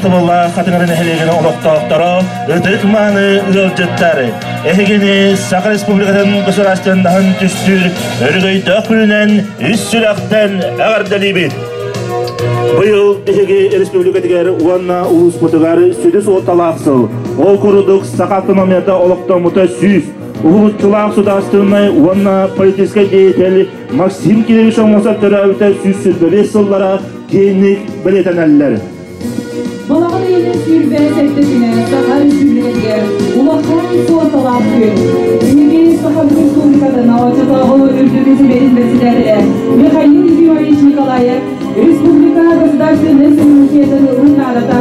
Убаастабыллаах Хатыҥыры нэһилиэгин олохтоохторо, ытык-мааны ыалдьыттар, эһигини Саха Республикатын государственноһын түстүүр өрөгөйдөөх күнүнэн ис сүрэхтэн эҕэрдэлиибит! Быйыл биһиги республикатыгар уонна улууспутугар сүдү суолталаах сыл. Ол курдук саха автономията олохтоммута 100, уһулуччулаах судаарыстыбаннай уонна политическай деятель Максим Кириллович Аммосов төрөөбүтэ 125 сыллара киэҥник бэлиэтэнэллэр. Балаҕан ыйын 27 күнэ Саха Республикатыгар улахан суолталаах күн. Биһиги Саха Республикатын оччотооҕу Үрдүкү Сэбиэтин председателэ Михаил Ефимович Николаев республика государственнай суверенитетын ылын наадата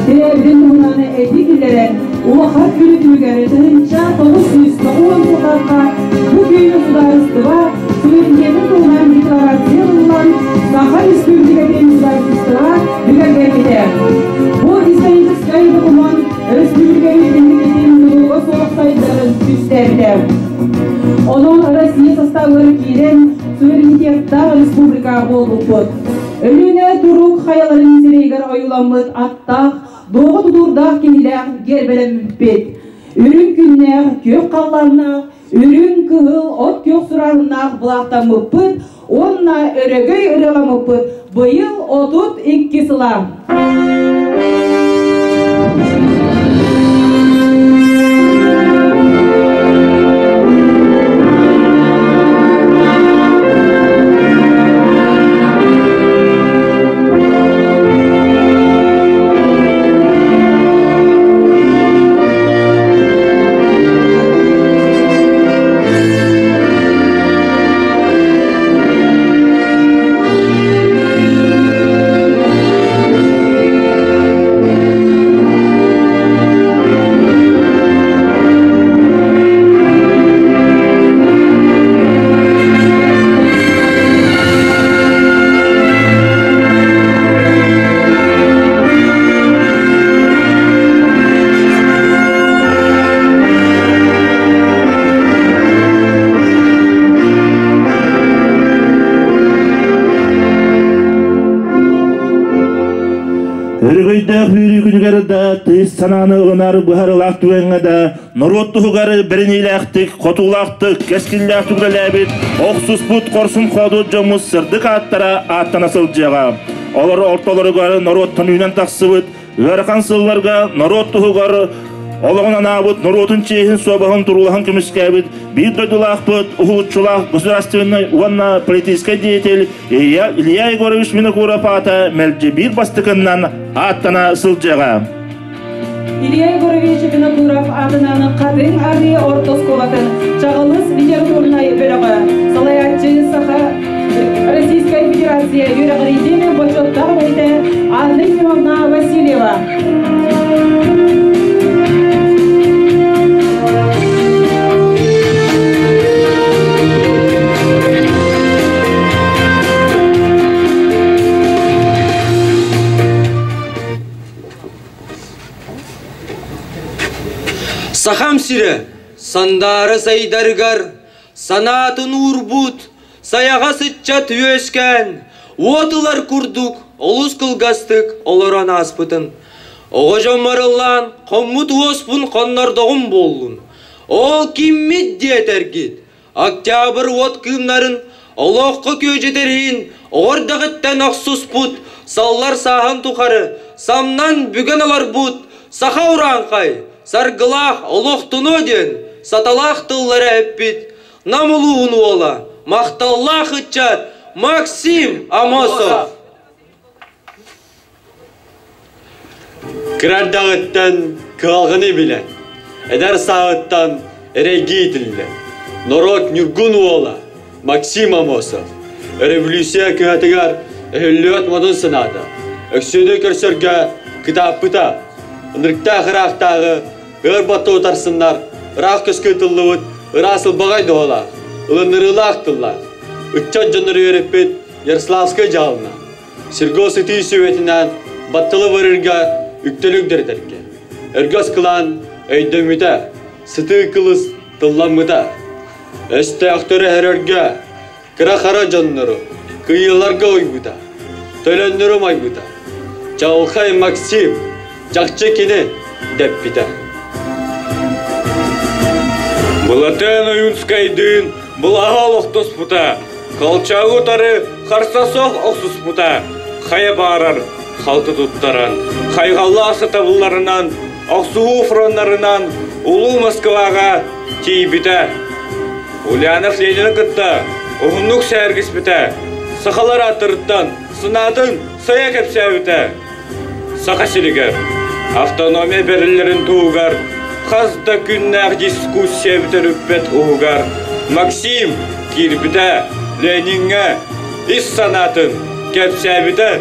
тирээбитин туһунан этии киллэрэн, улахан күнү түмүгэр 1990 сыллаахха бу күн судаарыстыба суверенитетын туһунан декларация ылыллан, Саха Республикатын судаарыстыба бигэргэммитэ. Бу историческай докумуон өрөспүүбүлүкэбит инникитин тутулуга суох сайдарын түстээбитэ. Онон Россия састаабыгар киирэн суверенитеттаах республика буолбуппут. Өлүөнэ турук хайаларын сирэйигэр ойууламмыт аттаах, дуоҕа тутуурдаах киһилээх гербэлэммиппит. Үрүҥ күннээх, күөх халлааннаах, үрүҥ, кыһыл, от күөх сурааһыннаах былаахтаммыппыт уонна өрөгөй ырыаламмыппыт быйыл 32 сыла. Өрөгөйдөөх үөрүү күнүгэр да, тыйыс санааны ылынар быһарылаах түгэҥҥэ да норуот туһугар бэриниилээхтик, хотуулаахтык, кэскиллээхтик үлэлээбит, охсуспут хорсун хоодуот дьоммут сырдык ааттара ааттана сылдьыаҕа. Олор ортолоругар норуоттан үүнэн тахсыбыт, ыарахан сылларга норуот туһугар олоҕун анаабыт, норуотун чиэһин суобаһын туруулаһан көмүскээбит биир дойдулаахпыт, уһулуччулаах государственнай уонна политическай деятель Илья, Илья Егорович Винокуров аата мэлдьи биир бастакыннан ааттана сылдьыаҕа. Илья Егорович Винокуров аатынан Хатыҥ Арыы орто оскуолатын Чаҕылыс литературнай бөлөҕө, салайааччы Саха Российскай Федерация үөрэҕириитин бочуоттаах үлэһитэ Анна Ефимовна Васильева. Сахам сирэ сандаара сайдарыгар санаатын уурбут, сайаҕас ыччат үөскээн, уот ылар курдук олус кылгастык олорон ааспытын. Оҕо дьоммор ыллаан хоммут уоспун хоннордоҕум буоллун. Ол киммит диэтэргит, Октябрь уот кыымнарын олоххо күөдьүтэр иһин оҕордоҕуттан охсуспут, саллар сааһын тухары самнан бүгэн олорбут саха урааҥхай, саргылаах олохтунуо диэн саталаах тыллара эппит Нам улууһун уола, махталлаах ыччат Максим Амосов. Кыра эрдэҕиттэн кыһалҕаны билэн, эдэр сааһыттан эрэйгэ иитиллэн, норуот ньургун уола Максим Амосов өрөбүлүүссүйэ кыһатыгар өһүллүбэт модун санаата, өксүөнү көрсөргө кытааппыта, ынырыктаах ыраахтааҕы ыар батта утарсыннар, ыраах көскө ытыллыбыт ыраас ылбаҕай доһолаах, ылыннарыылаах тыллаах, ыччат дьоннору үөрэппит Ярославскай дьаһалына Серго сытыы сүбэтинээн батталы барырга үктэл үгдэритэргэ, өргөс кылаан өйдөммүтэ, сытыы кылыс тылламмыта. Өстөөхтөрү өһөрөргө, кыра-хара дьоннору кыйыыларга уйбута, төлөннөрү умайбыта. Чаҕылхай Максим чахчы кини дэппитэ. Былатыан Ойуунскайдыын былаһа олохтоспута, Колчагы утары харса суох охсуспута, хайа баарар халты туттаран, хайҕаллаах сатабылларынан, охсуһуу фроннарынан Улуу Москваҕа тиийбитэ. Ульянов Ленины кытта уһуннук сээргиспитэ, сахалар ааттарыттан санаатын сайа кэпсээбитэ. Саха сиригэр автономия бэриллэрин туһугар хас да күннээх дискуссия бүтэрүппэт уһугар Максим киирбитэ, Лениҥҥэ ис санаатын кэпсээбитэ.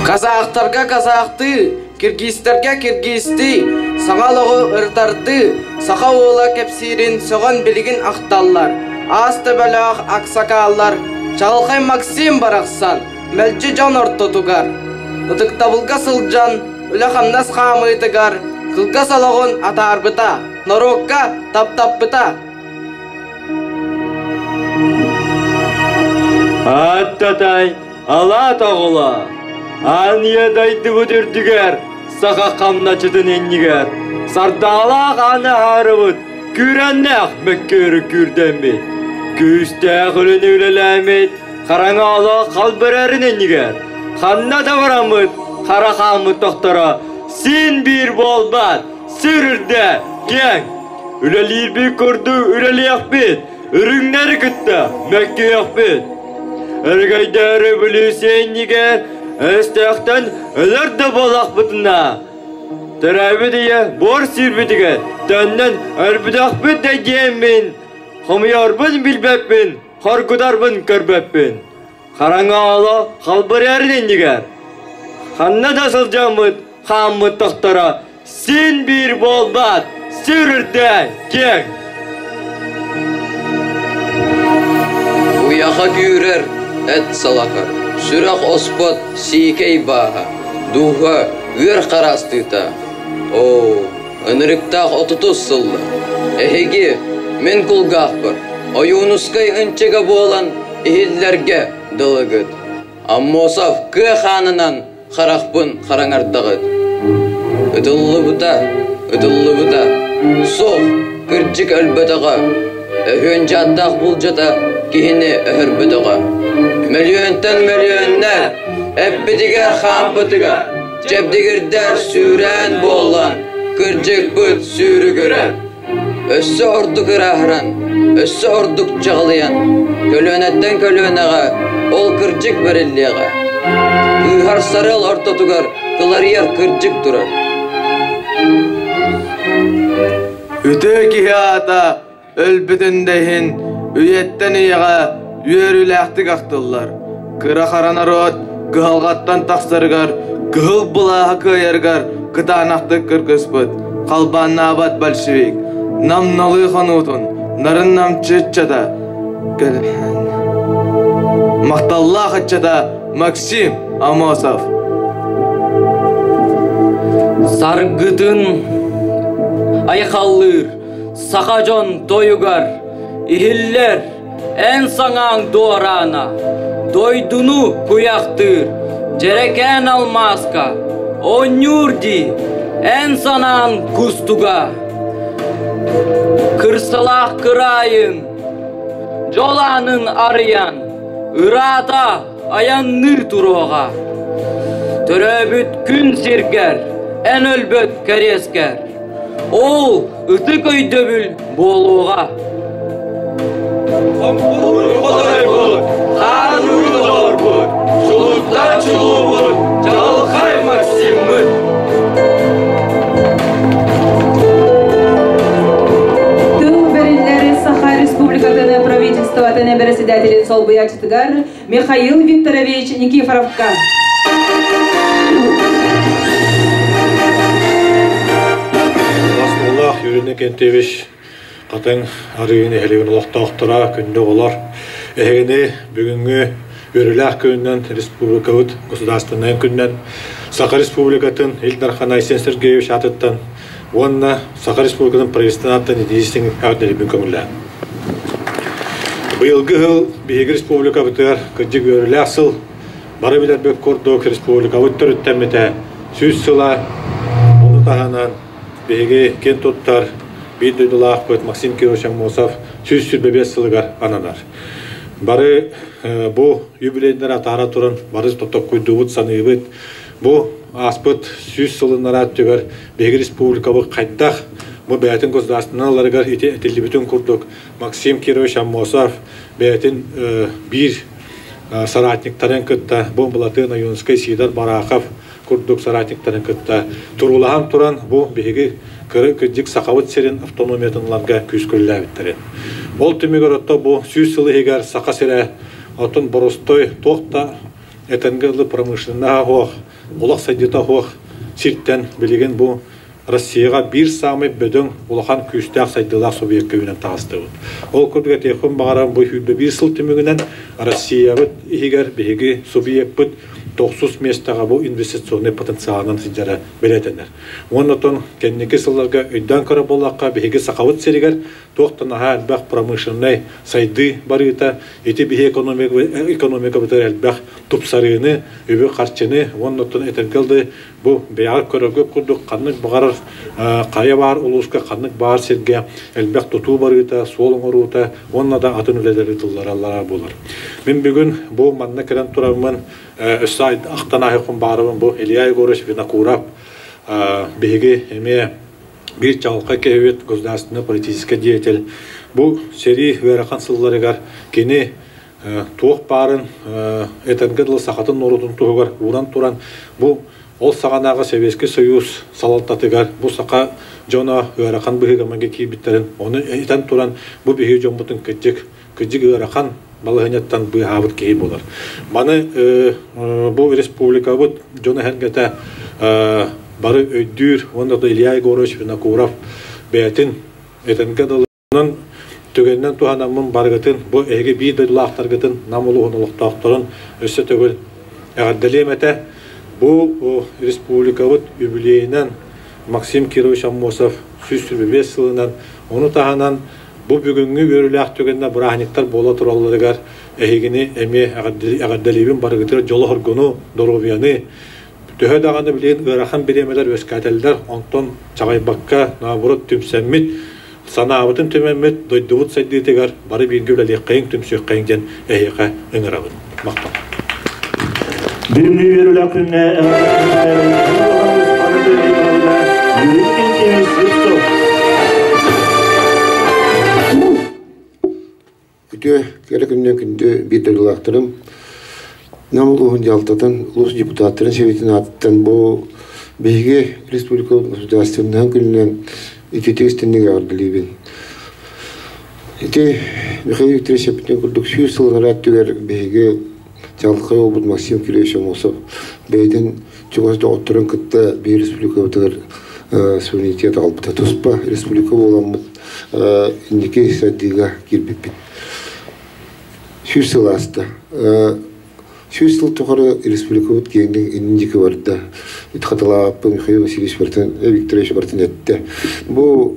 Казахтарга казахтыы, киргизтэргэ киргизтии, саҥа олоҕу ырытардыы, саха уола кэпсиирин сөҕөн билигин ахталлар. Аас төбөлөөх аксакааллар Чаҕылхай Максим барахсан мэлдьи дьон ортотугар, ытыктабылга сылдьан үлэ-хамнас хаамыытыгар кылгас олоҕун атаарбыта, норуокка таптаппыта. Аттатай алаат оҕоло, аан дайдыбыт үрдүгэр, саха хамначытын иннигэр, сардаалаах ааны аһаарыбыт, күүрэннээх мөккүөрү күүрдэммит, күүстээх үлэни үлэлээммит, хараҥа олох халбарарын иннигэр, ханна да бараммыт, хара хааммыт тохторо, син биир буолбат, сир үрдэ киэҥ. Үлэлиирбит курдук үлэлиэхпит, үрүҥнэри кытта мөккүөхпүт. Өрөгөйдөөрү бүлүүсүөнньүгэр өстөөхтөн өлөр да буоллахпытына, төрөөбүт ийэ буор сүүрбүтүгэр төннөн өлбүтөхпүт да диэммин, хомуйарбын билбэппин, хоргутарбын көрбөппүн. Хараҥа олох халбарыйарын иннигэр ханна да сылдьаммыт хааммыт тохторо син биир буолбат, сир үрдэ киэҥ. Уйаха күүрэр эт салахар, сүрэх оспот сиикэй бааһа, дууһа үөр хараастыыта. Оо, ынырыктаах отутус сыллар. Эһиги, мин кулгаахпар, Ойуунускай ынчыга буолан иһиллэргэ дылыгыт. Аммосов кыа хаанынан харахпын хараҥардаҕыт. Ытыллыбыта, ытыллыбыта, суох, кырдьык өлбөтөҕө, өһүөн дьааттаах булдьата киһини өһөрбөтөҕө. Мөлүйүөнтэн мөлүйүөннэр эппитигэр хаампытыгар, чэбдигирдэр сүүрээн буоллан, кырдьыкпыт сүүрүгүрэр. Өссө ордук ырааһыран, өссө ордук чаҕылыйан, көлүөнэттэн көлүөнэҕэ ол кырдьык бэриллиэҕэ. Кыыһар сарыал ортотугар кыларыйар кырдьык турар. Үтүө киһи аата өлбүтүн да иһин үйэттэн үйэҕэ үөрүүлээхтик ахтыллар. Кыра-хара норуот кыһалҕаттан тахсарыгар, кыһыл былааһы кыайарыгар кытаанахтык кыргыспыт, халбааннаабат большевик, нам-налыы хонуутун, нарын-намчы ыччата, махталлаах ыччата Максим Амосов. Саргытын айхаллыыр саха дьон тойугар иһиллэр Эн саҥаҥ дуораана, дойдуну куйахтыыр, дьэрэкээн алмааска оонньуур дии, эн санааҥ кустуга. Кырсалаах кыраайын, дьол аанын арыйан, ыраата айанныы туруоҕа. Төрөөбүт күн сиргэр, эн өлбөт кэриэскэр, ол ытык өйдөбүл буолуоҕа. Хотойбут, хаан доҕорбут, чулуттан чулуубут, чаҕылхай Максиммыт. Тыл бэриллэр Саха Республикатын правительствотын бэрэссэдээтэлин солбуйааччытыгар Михаил Викторович Никифоровка. Олох Юрий Иннокентьевич Хатыҥ Арыы нэһилиэгин олохтоохторо, күндү оҕолор, эһигини бүгүҥҥү үөрүүлээх күнүнэн республикабыт государственнай күнүнэн Саха Республикатын Ил Дархан Айсен Сергеевич аатыттан уонна Саха Республикатын правительствотын ааттан итии эҕэрдэлиибин көҥүллээн. Быйылгы сыл биһиги республикабытыгар кырдьык үөрүүлээх сыл. Бары билэрбит курдук республикабыт төрүттэммитэ 100 сыла. Ону таһынан биһиги киэн туттар биир дойдулаахпыт Максим Кирович Аммосов 125 сылыгар ананар. Бары бу юбилейдары атаара туран бары токкуйдуубут, саныыбыт. Бу ааспыт 100 сылыннара өттүгэр биһиги республикабыт хайдах бу бэйэтин государственналарыгар ити этиллибитин курдук Максим Кирович Аммосов бэйэтин биир соратниктарын кытта бу Былатыан Ойуунскай, Сидор Барахов курдук соратниктарын кытта туруулаһан туран бу биһиги кырдьык Сахабыт сирин автономиятын ыларга күүс көрүлээбиттэрин. Ол түмүгэр отто бу 100 сыл иһигэр Саха сирэ оттон боростой туох да этэнгэ ылы промышленноһа суох, олох сайдыыта суох сиртэн билигин бу Россияҕа биир саамай бөдөҥ, улахан күүстээх сайдыылаах субъекка үүнэн таҕыстыбыт. Ол курдук этиэхпин баҕарам бу 21 сыл түмүгүнэн Россиябыт иһигэр биһиги субъекпыт тохсус миэстэҕэ бу инвестиционнай потенциалынан сылдьара бэлиэтэнэр. Уонна оттон кэнники сылларга өйдөөн көрөр буоллахха, биһиги Сахабыт сиригэр туох да наһаа элбэх промышленнай сайдыы барыыта ити биһи экономикабытыгар элбэх тупсарыыны, үбү-харчыны уонна оттон этэргэ дылы бу бэйэҕэр көрөргө курдук ханнык баҕарар хайа баар улууска ханнык баар сиргэ элбэх тутуу барыыта, суол оҥоруута уонна да атын үлэлэр ыытыллараллара буолар. Мин бүгүн бу манна кэлэн тураммын өссө ахтан ааһыахпын баарыбын бу Илья Егорович Винокуров биһиги эмиэ биир чаҕылхай киһибит государственный политический деятель бу сэрии ыарахан сылларыгар кини туох баарын этэргэ дылы сахатын норуотун туһугар ууран туран бу ол саҕанааҕы Советский Союз салалтатыгар бу саха дьоно ыарахан быһыыга киирбиттэрин ону этэн туран бу биһиги дьоммутун кырдьык кырдьык ыарахан балаһыанньаттан быыһаабыт киһи буолар. Маны бу республикабыт дьоно эһэргэтэ бары өйдүүр уонна Илья Егорович Винокуров бэйэтин этэнгэ дылы Онон түгэнинэн туһанаммын барыгытын бу эһиги биир дойдулаахтаргытын Нам улууһун олохтоохторун өссө төгүл эҕэрдэлиэм этэ. Бу республикабыт үбүлүөйүнэн Максим Кирович Аммосов 125 сылынан, ону таһынан бу бүгүҥҥү үөрүүлээх түгэннэ бырааһынньыктар буола туралларыгар эһигини эмиэ эҕэрдэлиибин барыгытыгар дьолу-соргуну, доруобуйаны, Төһө даҕаны билигин ыарахан бириэмэлэр үөскээтэллэр, онтон чаҕыйбакка, наоборот түмсэммит, санаабытын түмэммит, дойдубут сайдыытыгар бары бииргэ үлэлиэххэйиҥ, түмсүөххэйиҥ диэн эһиэхэ ыҥырабын. Махтал. Бүгүҥҥү үөрүүлээх күҥҥэ Үтүө кэрэ күннэн күндү биир дойдулаахтарым, Нам улууһун дьаһалтатын, улуус депутаттарын сэбиэтин аатыттан бу биһиги республика государственноһын күнүнэн ититик истинник эҕэрдэлиибин. Ити Михаил Викторович эппитин курдук 100 сыл анараа өттүгэр биһиги чаҕылхай уолбут Максим Кириллович Аммосов бэйэтин чугас доҕотторун кытта биир республикабытыгар суверенитет аҕалбыта. Туспа республика буоламмыт инники сайдыыга киирбиппит. 100 сыл ааста. 100 сыл тухары республикабыт киэҥник иннин диэки барда. Ити хатылаабыппын Михаил Васильевич барытын, Викторович барытын эттэ. Бу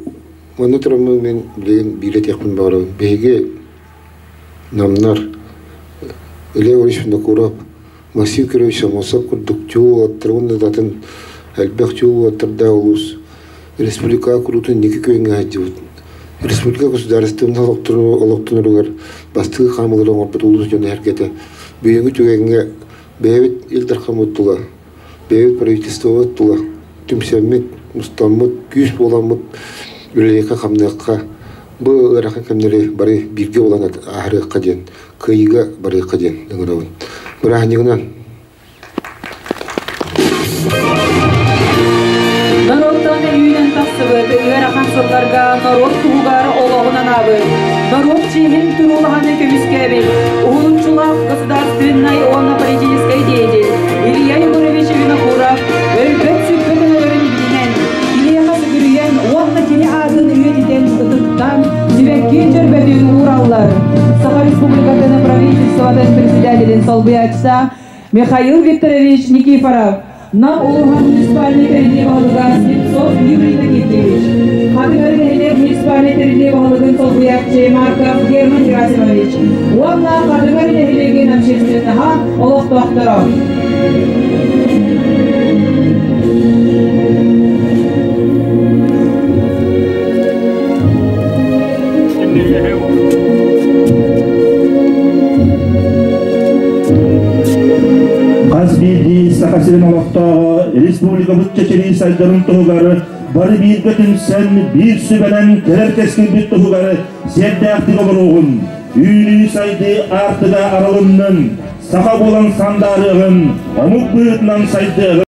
манна тураммын мин билигин биир этиэхпин баҕарабын. Биһиги намнар Илья Иванович Винокуров, Максим Кирович Аммосов курдук чулуу уолаттар уонна да атын элбэх чулуу уолаттардаах улуус республикаҕа куруутун инники күөҥҥэ сылдьыбыт. Республика государственнай олохтоноругар бастакы хаамыылары оҥорбут улуус дьоно-сэргэтэ бүгүҥҥү түгэҥҥэ бэйэбит Ил Дархаммыт тула, бэйэбит правительствобыт тула түмсэммит, мустаммыт, күүс буоламмыт үлэлиэххэ-хамныахха, бу ыарахан кэмнэри бары бииргэ буолан аһарыахха диэн кыайыыга барыахха диэн ыҥырабын. Бырааһынньыгынан! Норуоттан үүнэн тахсыбыт ыарахан сылларга норуот туһугар олоҕун анаабыт, норуот чиэһин туруулаһаны көмүскээбит, уһулуччулаах государственнай уонна политическай деятель Илья Егорович Винокуров өлбөт-сүппэт өҥөлөрүн билинэн, киниэхэ сүгүрүйэн уонна кини аатын үйэтитэн ытыктаан сибэкки дьөрбөтүн уураллар. Саха Республикатын правительствотын председателин солбуйааччыта Михаил Викторович Никифоров, Нам улууһа муниципальнай тэриллии баһылыга Слепцов Юрий Иннокентьевич, Хатыҥыр нэһилиэк муниципальнай тэриллии баһылыгын солбуйааччы Марков Герман Герасимович уонна Хатыҥыр нэһилиэгин общественноһа олохтоохторо. олохтоохторо! Хас биирдии Саха сирин олохтооҕо республикабыт чэчирии сайдарын туһугар бары бииргэ түмсэн, биир сүбэнэн кэлэр кэскилбит туһугар сиэрдээхтик олоруоҕун, үүнүү-сайдыы аартыга арылыннын, саха буолан сандаарыаҕын, омук быһыытынан сайдыаҕын.